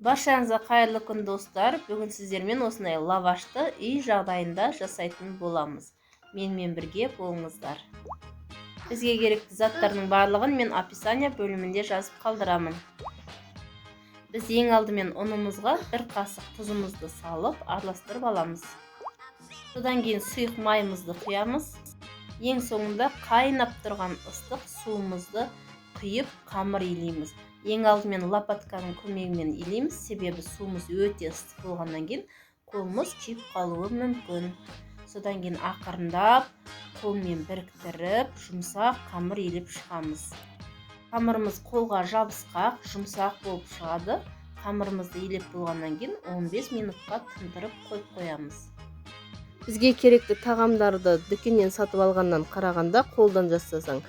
Баршаңызға қайырлы күн, достар! Бүгін сіздермен осындай лавашты үй жағдайында жасайтын боламыз. Менімен бірге болыңыздар. Бізге керекті заттардың барлығын мен описание бөлімінде жазып қалдырамын. Біз ең алдымен ұнымызға бір қасық тұзымызды салып, араластырып аламыз. Содан кейін сұйық майымызды құямыз. Ең соңында қайнап тұрған ыстық суымызды құйып, қамыр илейміз. Ең алдымен лопатканың көмегімен илейміз, себебі суымыз өте ыстық болғаннан кейін қолымыз күйіп қалуы мүмкін. Содан кейін ақырындап қолмен біріктіріп, жұмсақ қамыр илеп шығамыз. Қамырымыз қолға жабысқақ, жұмсақ болып шығады. Қамырымызды илеп болғаннан кейін 15 минутқа тындырып қойып қоямыз. Бізге керекті тағамдарды дүкеннен сатып алғаннан қарағанда қолдан жасасаң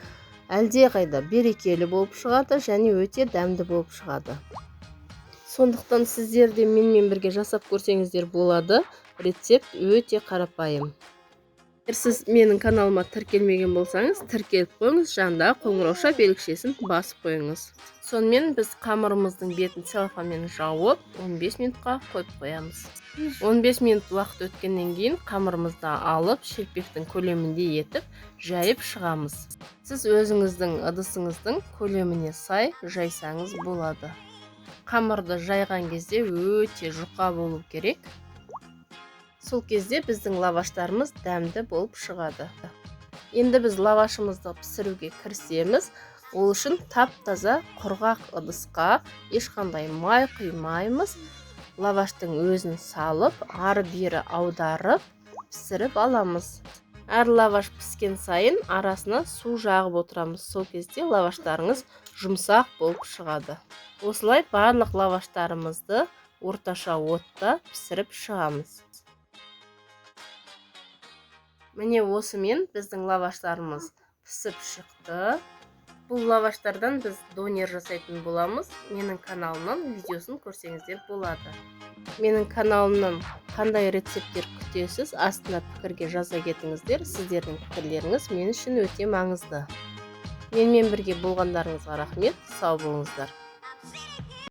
әлдеқайда берекелі болып шығады және өте дәмді болып шығады. Сондықтан сіздер де менімен бірге жасап көрсеңіздер болады. Рецепт өте қарапайым. Егер сіз менің каналыма тіркелмеген болсаңыз, тіркеліп қойыңыз, жанындағы қоңырауша белгішесін басып қойыңыз. Сонымен, біз қамырымыздың бетін целлофанмен жауып, 15 минутқа қойып қоямыз. 15 минут уақыт өткеннен кейін қамырымызды алып, шелпектің көлемінде етіп жайып шығамыз. Сіз өзіңіздің ыдысыңыздың көлеміне сай жайсаңыз болады. Қамырды жайған кезде өте жұқа болу керек. Сол кезде біздің лаваштарымыз дәмді болып шығады. Енді біз лавашымызды пісіруге кірісеміз. Ол үшін тап таза құрғақ ыдысқа, ешқандай май құймаймыз, лаваштың өзін салып, ары бері аударып пісіріп аламыз. Әр лаваш піскен сайын арасына су жағып отырамыз. Сол кезде лаваштарыңыз жұмсақ болып шығады. Осылай барлық лаваштарымызды орташа отта пісіріп шығамыз. Міне, осымен біздің лаваштарымыз пісіп шықты. Бұл лаваштардан біз донер жасайтын боламыз. Менің каналымнан видеосын көрсеңіздер болады. Менің каналымнан қандай рецепттер күтесіз, астына пікірге жаза кетіңіздер. Сіздердің пікірлеріңіз мен үшін өте маңызды. Менімен бірге болғандарыңызға рахмет, сау болыңыздар!